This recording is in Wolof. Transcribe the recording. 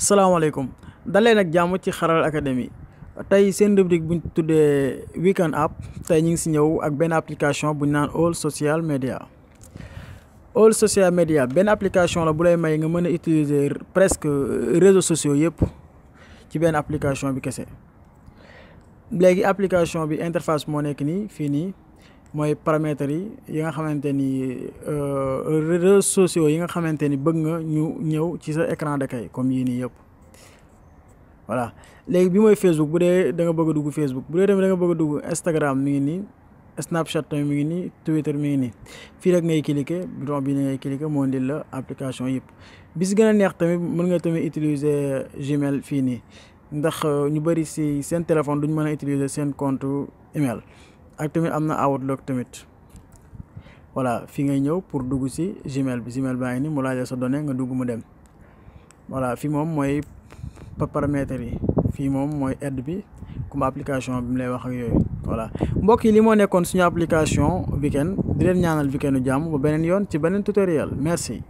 salaamaaleykum dalee nag jàmm ci Xarala Academy tey seen rubrique buñ tuddee Weekend App tey ñu ngi si ñëw ak benn application buñ naan All Social Media. All Social Media benn application la bu lay may nga mën a utiliser presque réseaux sociaux yëpp ci benn application bi kese. léegi application bi interface moo nekk nii fii nii mooy paramètres yi nga xamante ni réseaux sociaux yi nga xamante ni bëgg nga ñu ñëw ci sa écran d'accueil comme yii nii yëpp. voilà léegi bi mooy Facebook bu dee da nga bëgg a dugg Facebook bu dee tamit da nga bëgg a dugg Instagram mi ngi nii Snapchat tamit mi ngi nii Twitter mi ngi nii fii rek ngay cliquer bouton bi ngay cliquer moo indil la application yëpp. bi si gën a neex tamit mën nga tamit utiliser Gmail fii nii ndax ñu bëri si seen téléphone duñ mën a utiliser seen compte email ak tamit am na Outlook tamit. voilà fii ngay ñëw pour dugg si Gmail baa ngi nii mu laaj sa données nga dugg mu dem voilà fii moom mooy paramètres yi fii moom mooy aide bi comme application bi mu lay wax ak yooyu. voilà mbokk yi li moo nekkoon suñu application Weekend di leen ñaanal weekendu jàmm ba beneen yoon ci beneen tutoriel merci.